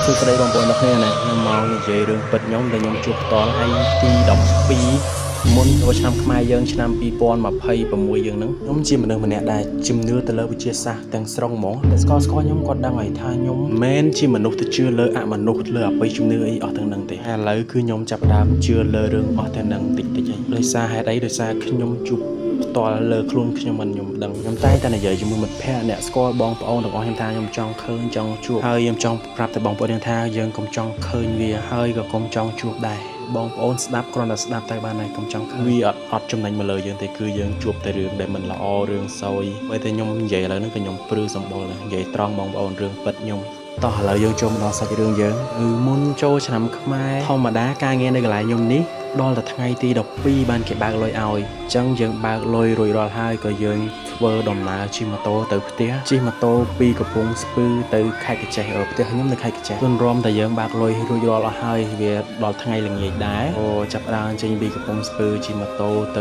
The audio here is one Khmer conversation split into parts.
សួស្តីបងប្អូនទាំងគ្នាណាខ្ញុំមកនិយាយរឿងពិតខ្ញុំដែលខ្ញុំជួបផ្ទាល់ថ្ងៃទី12មុនចូលឆ្នាំខ្មែរយើងឆ្នាំ2026យើងហ្នឹងខ្ញុំជាមនុស្សម្នាក់ដែលជំនឿទៅលើវិទ្យាសាស្ត្រទាំងស្រុងហ្មងតែស្គាល់ស្គាល់ខ្ញុំគាត់ដឹងហើយថាខ្ញុំមិនមែនជាមនុស្សទៅជឿលើអមនុស្សលើអបិយជំនឿអីអស់ទាំងហ្នឹងទេឥឡូវគឺខ្ញុំចាប់ផ្ដើមជឿលើរឿងអស់ទាំងហ្នឹងតិចតិចហើយដោយសារហេតុអីដោយសារខ្ញុំជួប ផ្ទាល់លើខ្លួនខ្ញុំមិនខ្ញុំដឹងខ្ញុំតែងតែនិយាយជាមួយមិត្តភ័ក្តិអ្នកស្គាល់បងប្អូនទាំងអស់ខ្ញុំថាខ្ញុំចង់ឃើញចង់ជួបហើយខ្ញុំចង់ប្រាប់ទៅបងប្អូនយើងថាយើងកុំចង់ឃើញវាហើយក៏កុំចង់ជួបដែរបងប្អូនស្ដាប់គ្រាន់តែស្ដាប់ទៅបានហើយកុំចង់ឃើញវាអត់អត់ចំណេញមកលើយើងទេគឺយើងជួបតែរឿងដែលមិនល្អរឿងសោយបើតែខ្ញុំនិយាយឥឡូវហ្នឹងក៏ខ្ញុំព្រឺសម្បុរដែរនិយាយត្រង់បងប្អូនរឿងពិតខ្ញុំតោះឥឡូវយើងចូលមកដល់សាច់រឿងយើងគឺមុនចូលឆ្នាំខ្មែរធម្មតាការងារនៅកន្លែងខ្ញុំនេះដល់តែថ្ងៃទី12បានគេបើកលុយឲ្យអញ្ចឹងយើងបើកលុយរួចរាល់ហើយក៏យើងធ្វើដំណើរជិះម៉ូតូទៅផ្ទះជិះម៉ូតូពីកំពង់ស្ពឺទៅខេត្តកញ្ចេះអឺផ្ទះខ្ញុំនៅខេត្តកញ្ចេះទន្រាំតែយើងបើកលុយរួចរាល់អស់ហើយវាដល់ថ្ងៃល្ងាចដែរអូចាប់ផ្ដើមចេញពីកំពង់ស្ពឺជិះម៉ូតូទ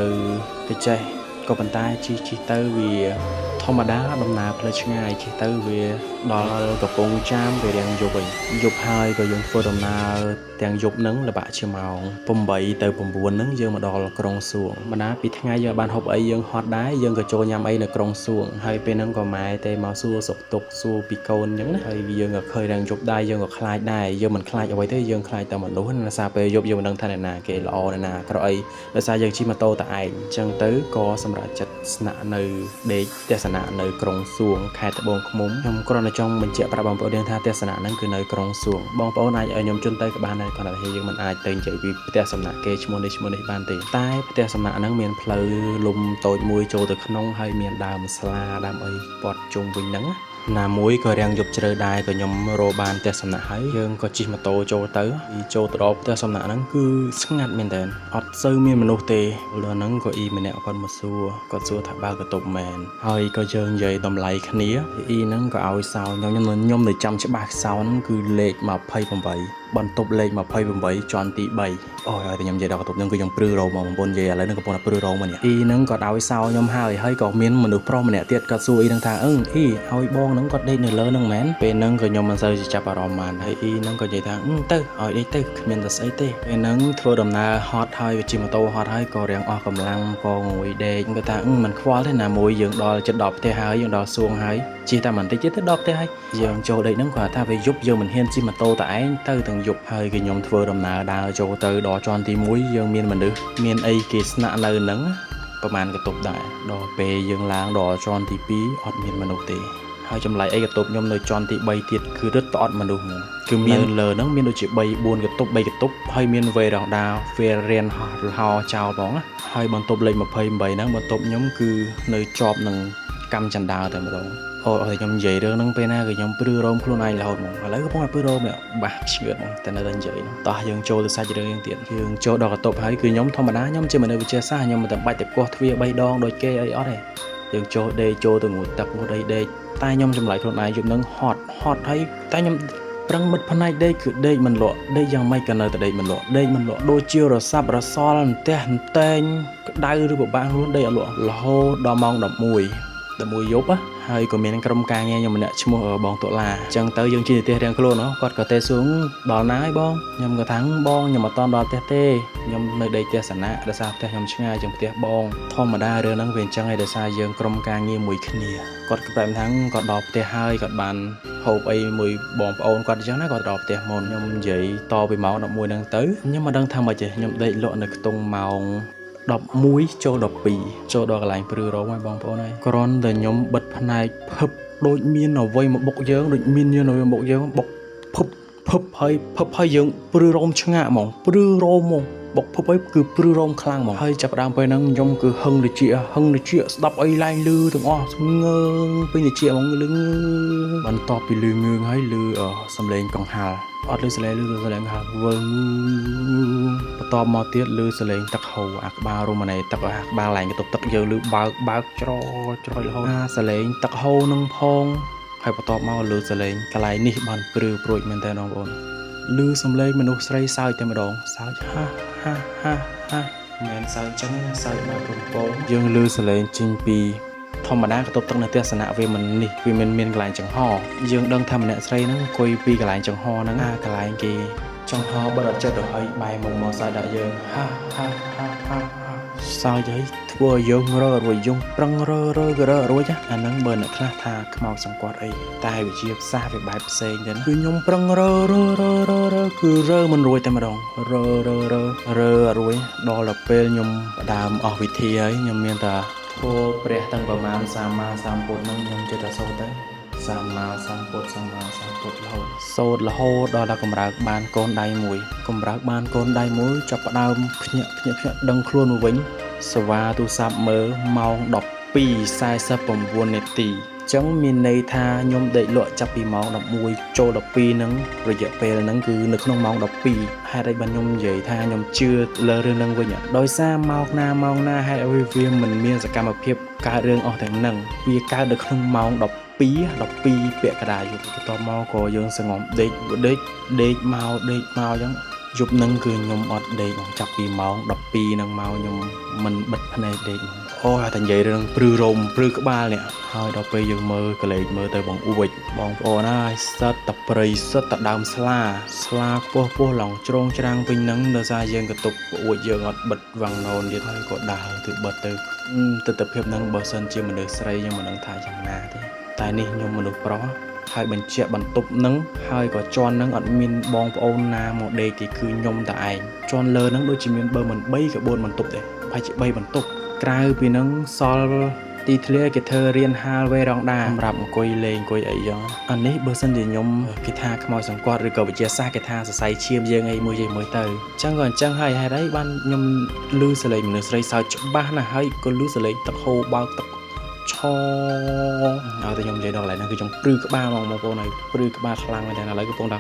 ៅកញ្ចេះក៏ប៉ុន្តែជិះជិះទៅវាធម្មតាដំណើរផ្លូវឆ្ងាយជិះទៅវាដល់កំពង់ចាមវារៀងយប់វិញយប់ហើយក៏យើងធ្វើដំណើរទាំងយប់ហ្នឹងល្បាក់ជាម៉ោង8ទៅ9ហ្នឹងយើងមកដល់ក្រុងសួងបណ្ណាពីថ្ងៃយើងបានហូបអីយើងហត់ដែរយើងក៏ចូលញ៉ាំអីនៅក្រុងសួងហើយពេលហ្នឹងក៏ម៉ែទេមកសួរសុខទុក្ខសួរពីកូនអញ្ចឹងណាហើយយើងក៏ឃើញរាងយប់ដែរយើងក៏ខ្លាចដែរយើងមិនខ្លាចអ្វីទេយើងខ្លាចតែមនុស្សណាដោយសារពេលយប់យើងមិនដឹងថាអ្នកណាគេល្អអ្នកណាក្រអីដោយសារយើងជិះម៉ូតូតែឯងអញ្ចឹងទៅក៏សម្រាប់ចិត្តស្នាក់នៅដេកទស្សនៈនៅក្រុងសួងខេត្តត្បូងឃ្មុំខ្ញុំគ្រាន់តែចង់បញ្ជាក់ប្រាប់បងប្អូនយើងថាទស្សនៈហ្នឹងគឺនៅក្រុងសួងបងប្អូនអាចឲ្យខ្ញុំជន់ទៅក៏បានដែរគ្រាន់តែថាយើងមិនអាចទៅនិយាយពីផ្ទះសំណាក់គេឈ្មោះនេះឈ្មោះនេះបានទេតែផ្ទះសំណាក់ហ្នឹងមានផ្លូវលំតូចមួយចូលទៅក្នុងហើយមានដើមស្លាដើមអីព័ទ្ធជុំវិញហ្នឹងណាណាមួយក៏រាំងយប់ជ្រៅដែរក៏ខ្ញុំរកបានផ្ទះសំណាក់ហើយយើងក៏ជិះម៉ូតូចូលទៅចូលទៅដល់ផ្ទះសំណាក់ហ្នឹងគឺស្ងាត់មែនតើអត់សូវមានមនុស្សទេដល់ហ្នឹងក៏អ៊ីម្នាក់គាត់មកសួរគាត់សួរថាបើកបន្ទប់មែនហើយក៏យើងនិយាយតម្លៃគ្នាអ៊ីហ្នឹងក៏ឲ្យសោខ្ញុំខ្ញុំខ្ញុំនៅចាំច្បាស់សោហ្នឹងគឺលេខ28បន្ទប់លេខ28ជាន់ទី3អូយឲ្យតែខ្ញុំនិយាយដល់បន្ទប់ហ្នឹងគឺខ្ញុំព្រឺរោមមកបងប្អូននិយាយឥឡូវហ្នឹងកំពុងតែព្រឺរោមមកនេះអ៊ីហ្នឹងក៏ឲ្យសោខ្ញុំហើយហើយក៏មានមនុស្សប្រុសម្នាក់ទៀតគាត់សួរអ៊ីហ្នឹងថាអឺអ៊ីឲ្យបងហ្នឹងគាត់ដេកនៅលើហ្នឹងមែនពេលហ្នឹងក៏ខ្ញុំមិនសូវជាចាប់អារម្មណ៍បានហើយអ៊ីហ្នឹងក៏និយាយថាអឺទៅឲ្យដេកទៅគ្មានតែស្អីទេពេលហ្នឹងធ្វើដំណើរហត់ហើយវាជិះម៉ូតូហត់ហើយក៏រាងអស់កម្លាំងក៏ងងុយដេកគាត់ថាអឺមិនខ្វល់ទេណាមួយយើងដល់ចិត្តដល់ផ្ទះហើយយើងដល់សួងហើយជិះតែបន្តិចទៀតទៅដល់ផ្ទះហើយយើងចូលដេកហ្នឹងគាត់ថាវាយប់យើងមិនហ៊ានជិះម៉ូតូតែឯងទៅទាំងយប់ហើយក៏ខ្ញុំធ្វើដំណើរដើរចូលទៅដល់ជាន់ទី1យើងមានមនុស្សមានអីគេស្នាក់នៅហ្នឹងប្រហែលកន្ទប់ដែរដល់ពេលយើងឡើងដល់ជាន់ទី2អត់មានមនុស្សទេហើយចម្លែកអីកន្ទប់ខ្ញុំនៅជាន់ទី3ទៀតគឺរឹតតែអត់មនុស្សហ្មងគឺមានលើហ្នឹងមានដូចជា3 4កន្ទប់3កន្ទប់ហើយមានវេរ៉ង់ដាវេរៀនហោះហោចោលហ្មងណាហើយបន្ទប់លេខ28ហ្នឹងបន្ទប់ខ្ញុំគឺនៅជាប់នឹងកម្មចន្ទាតែម្ដងអូយខ្ញុំនិយាយរឿងហ្នឹងពេលណាក៏ខ្ញុំព្រឺរោមខ្លួនឯងរហូតហ្មងឥឡូវកំពុងតែព្រឺរោមនេះបាសឈឿតហ្មងតែនៅតែនិយាយហ្នឹងតោះយើងចូលទៅសាច់រឿងយើងទៀតយើងចូលដល់កន្ទប់ហើយគឺខ្ញុំធម្មតាខ្ញុំជាមនុស្សវិទ្យាសាស្ត្រខ្ញុំមិនតែបាច់តែកោះទ្វារ3ដងដូចគេអីអត់ទេយើងចូលដេកចូលទៅងូតទឹកងូតអីដេកតែខ្ញុំចម្លែកខ្លួនឯងយប់ហ្នឹងហត់ហត់ហើយតែខ្ញុំប្រឹងមិត្តផ្នែកដេកគឺដេកមិនលក់ដេកយ៉ាងម៉េចក៏នៅតែដេកមិនលក់ដេកមិនលក់ដូចជារសាប់រសល់អន្ទះអន្តែងក្តៅឬពិបាកខ្លួនដេកអត់លក់រហូតដល់ម៉ោង11 11យប់ហើយក៏មានក្រុមការងារខ្ញុំម្នាក់ឈ្មោះបងតុលាអញ្ចឹងទៅយើងជិះទៅផ្ទះរៀងខ្លួនគាត់ក៏ទេសួរដល់ណាហើយបងខ្ញុំក៏ថាបងខ្ញុំអត់តដល់ផ្ទះទេខ្ញុំនៅដេកផ្ទះសណាដោយសារផ្ទះខ្ញុំឆ្ងាយជាងផ្ទះបងធម្មតារឿងហ្នឹងវាអញ្ចឹងហើយដោយសារយើងក្រុមការងារមួយគ្នាគាត់ក៏ប្រាប់ថាគាត់ដល់ផ្ទះហើយគាត់បានហូបអីមួយបងប្អូនគាត់អញ្ចឹងណាគាត់ដល់ផ្ទះមុនខ្ញុំនិយាយតពីម៉ោង11ហ្នឹងទៅខ្ញុំមិនដឹងថាម៉េចទេខ្ញុំដេកលក់នៅខ្ទង់ម៉ោង11ចូល12ចូលដល់កន្លែងព្រឺរោមហើយបងប្អូនហើយគ្រាន់តែខ្ញុំបិទផ្នែកភឹបដូចមានអ្វីមកបុកយើងដូចមានយើងអ្វីមកបុកយើងបុកភឹបភឹបហើយភឹបហើយយើងព្រឺរោមឆ្ងាក់ហ្មងព្រឺរោមហ្មងបុកភឹបហើយគឺព្រឺរោមខ្លាំងហ្មងហើយចាប់ដើមពេលហ្នឹងខ្ញុំគឺហឹងតិចហឹងតិចស្ដាប់អីឡើងលឺទាំងអស់ងើងពេញតិចហ្មងលឺបន្ទាប់ពីលឺងើងហើយលឺសំឡេងកង្ហាល់អត់លឺសលេងលឺសលេងហាល់វិលបន្ទាប់មកទៀតលឺសលេងទឹកហូរអាក្បាលរមណីទឹកអាក្បាលឡើងកន្ទប់ទឹកយើងលឺបើកបើកច្រច្រយរហូតអាសលេងទឹកហូរនឹងផងហើយបន្ទាប់មកលឺសលេងកន្លែងនេះបានព្រឺព្រួចមែនតើបងប្អូនលឺសំឡេងមនុស្សស្រីសើចតែម្ដងសើចហាហាហាហាមិនមែនសើចចឹងទេណាសើចបែបរំពងយើងលឺសលេងចេញពី ធម្មតាបន្ទប់ទឹកនៅផ្ទះសំណាក់វាមិននេះវាមិនមានកន្លែងចង្ហយើងដឹងថាម្នាក់ស្រីហ្នឹងអង្គុយពីកន្លែងចង្ហហ្នឹងអាកន្លែងគេចង្ហបិទអត់ចិត្តទៅហើយបែរមុខមកសើចដាក់យើងហាហាហាហាហាសើចហើយធ្វើឲ្យយើងរើរួចយើងប្រឹងរើរើក៏រើរួចណាអាហ្នឹងបើអ្នកខ្លះថាខ្មោចសង្កត់អីតែវិជាសាស្ត្រវាបែបផ្សេងទៅណាគឺខ្ញុំប្រឹងរើរើរើរើរើគឺរើមិនរួចតែម្ដងរើរើរើរើអត់រួចដល់ដល់ពេលខ្ញុំផ្ដើមអស់វិធីហើយខ្ញុំមានតែ ធម៌ព្រះទាំងប្រមាណសម្មាសម្ពុទ្ធនឹងខ្ញុំចេះតែសូត្រទៅសម្មាសម្ពុទ្ធសម្មាសម្ពុទ្ធរហូតសូត្ររហូតដល់ដល់កម្រើកបានកូនដៃមួយកម្រើកបានកូនដៃមួយចាប់ផ្ដើមភ្ញាក់ភ្ញាក់ភ្ញាក់ដឹងខ្លួនមកវិញសវ៉ាទូរស័ព្ទមើលម៉ោង12:49នាទីចឹងមានន័យថាខ្ញុំដេកលក់ចាប់ពីម៉ោង11ចូល12ហ្នឹងរយៈពេលហ្នឹងគឺនៅក្នុងម៉ោង12ហេតុអីបានខ្ញុំនិយាយថាខ្ញុំជឿលើរឿងហ្នឹងវិញដោយសារម៉ោងណាម៉ោងណាហេតុអីវាមិនមានសកម្មភាពកើតរឿងអស់ទាំងហ្នឹងវាកើតនៅក្នុងម៉ោង12 12ពាក់កណ្ដាលយប់បន្ទាប់មកក៏យើងសងំដេកដេកដេកមកដេកមកអញ្ចឹងយប់ហ្នឹងគឺខ្ញុំអត់ដេកមកចាប់ពីម៉ោង12ហ្នឹងមកខ្ញុំមិនបិទភ្នែកដេកមកអូតែនិយាយរឿងព្រឺរោមព្រឺក្បាលនេះហើយដល់ពេលយើងមើលកលេចមើលទៅបងអួចបងប្អូនហើយសិតតែព្រៃសិតតែដើមស្លាស្លាខ្ពស់ពោះឡងជ្រងច្រាំងវិញហ្នឹងដោយសារយើងកតុបអួចយើងអត់បិទវាំងណូនទៀតហើយក៏ដើរទៅបិទទៅទិដ្ឋភាពហ្នឹងបើសិនជាមនុស្សស្រីខ្ញុំមិនដឹងថាយ៉ាងណាទេតែនេះខ្ញុំមនុស្សប្រុសហើយបញ្ជាក់បន្ទប់នឹងហើយក៏ជន់នឹងអត់មានបងប្អូនណាមកដេកទេគឺខ្ញុំតែឯងជន់លើនឹងដូចជាមានបើមិន3ក៏4បន្ទប់ដែរប្រហែលជា3បន្ទប់ក្រៅពីនឹងសល់ទីធ្លាគេធ្វើរៀនហាលវេរងដាសម្រាប់អង្គុយលេងអង្គុយអីចឹងអានេះបើសិនជាខ្ញុំគេថាខ្មោចសង្កត់ឬក៏វិទ្យាសាស្ត្រគេថាសរសៃឈាមយើងអីមួយយមួយទៅអញ្ចឹងក៏អញ្ចឹងហើយហេតុអីបានខ្ញុំឮសលេងមនុស្សស្រីសើចច្បាស់ណាស់ហើយក៏ឮសលេងទឹកហូរបើកទឹក ឆឲ្យតែខ្ញុំនិយាយដល់កន្លែងហ្នឹងគឺខ្ញុំព្រឺក្បាលហ្មងបងប្អូនហើយព្រឺក្បាលខ្លាំងមែនតើឥឡូវកំពុងតែ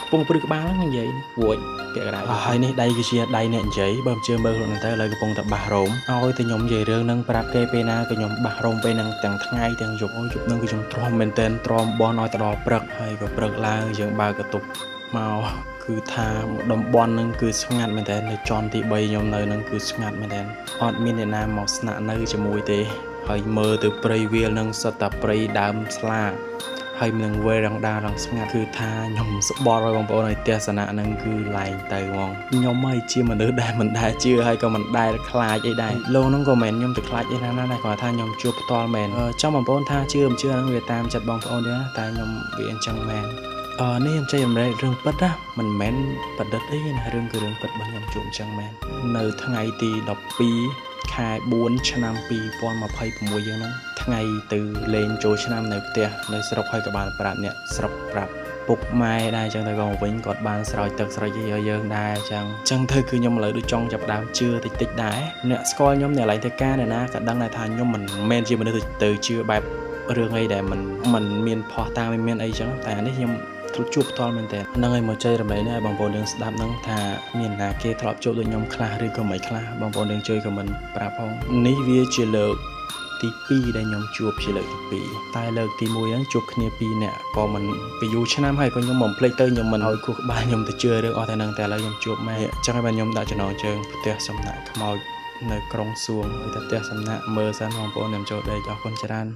កំពុងព្រឺក្បាលហ្នឹងនិយាយរួចពាក់កណ្ដាលហើយនេះដៃគឺជាដៃអ្នកនិយាយបើមិនជឿមើលខ្លួនហ្នឹងទៅឥឡូវកំពុងតែបាសរោមឲ្យតែខ្ញុំនិយាយរឿងហ្នឹងប្រាប់គេពេលណាក៏ខ្ញុំបាសរោមពេលហ្នឹងទាំងថ្ងៃទាំងយប់អូយយប់ហ្នឹងគឺខ្ញុំទ្រាំមែនតើទ្រាំបនឲ្យទៅដល់ព្រឹកហើយក៏ព្រឹកឡើងយើងបើកកតុបមកគឺថាតំបន់ហ្នឹងគឺស្ងាត់មែនតើនៅជាន់ទី3ខ្ញុំនៅហ្នឹងគឺស្ងាត់មែនតើអត់មានអ្នកណាមកស្នាក់នៅជាមួយទេ ហើយមើលទៅព្រៃវាលនឹងសុទ្ធតែព្រៃដើមស្លាហើយនឹងវេរងដារងស្ងាត់គឺថាខ្ញុំស្បល់ឲ្យបងប្អូនឲ្យទស្សនៈហ្នឹងគឺឡើងទៅហ្មងខ្ញុំហើយជាមនុស្សដែលមិនដែលជឿហើយក៏មិនដែលខ្លាចអីដែរលោកហ្នឹងក៏មិនខ្ញុំទៅខ្លាចអីណាស់ណាដែរគាត់ថាខ្ញុំជួបផ្ទាល់មែនចង់បងប្អូនថាជឿមិនជឿហ្នឹងវាតាមចិត្តបងប្អូនទេណាតែខ្ញុំវាអញ្ចឹងមែនអឺនេះខ្ញុំចែករំលែករឿងពិតណាមិនមែនប្រឌិតអីណារឿងគឺរឿងពិតរបស់ខ្ញុំជួបអញ្ចឹងមែននៅថ្ងៃទី12ខែ4ឆ្នាំ2026យើងហ្នឹងថ្ងៃទៅលេងចូលឆ្នាំនៅផ្ទះនៅស្រុកហើយក៏បានប្រាប់អ្នកស្រុកប្រាប់ពុកម៉ែដែរអញ្ចឹងទៅក៏មកវិញគាត់បានស្រោចទឹកស្រោចអីឲ្យយើងដែរអញ្ចឹងអញ្ចឹងទៅគឺខ្ញុំឥឡូវដូចចង់ចាប់ផ្ដើមជឿតិចតិចដែរអ្នកស្គាល់ខ្ញុំអ្នកឡែងធ្វើការអ្នកណាក៏ដឹងដែរថាខ្ញុំមិនមែនជាមនុស្សទៅជឿបែបរឿងអីដែលមិនមិនមានផោះតាមិនមានអីចឹងតែអានេះខ្ញុំធ្លាប់ជួបផ្ទាល់មែនតើហ្នឹងហើយមកចែករំលែកនេះឲ្យបងប្អូនយើងស្ដាប់ហ្នឹងថាមានណាគេធ្លាប់ជួបដូចខ្ញុំខ្លះឬក៏មិនខ្លះបងប្អូនយើងជួយ comment ប្រាប់ផងនេះវាជាលើកទី2ដែលខ្ញុំជួបជាលើកទី2តែលើកទី1ហ្នឹងជួបគ្នា2នាក់ក៏មិនពីយូរឆ្នាំហើយក៏ខ្ញុំមិនភ្លេចទៅខ្ញុំមិនឲ្យខួរក្បាលខ្ញុំទៅជឿរឿងអស់តែហ្នឹងតែឥឡូវខ្ញុំជួបម៉ែអញ្ចឹងហើយបានខ្ញុំដាក់ចំណងជើងផ្ទះសំណាក់ខ្មោចនៅក្រុងសួងហើយតែផ្ទះសំណាក់មើលសិនបងប្អូនខ្ញុំចូលដេកអរគុណច្រើន។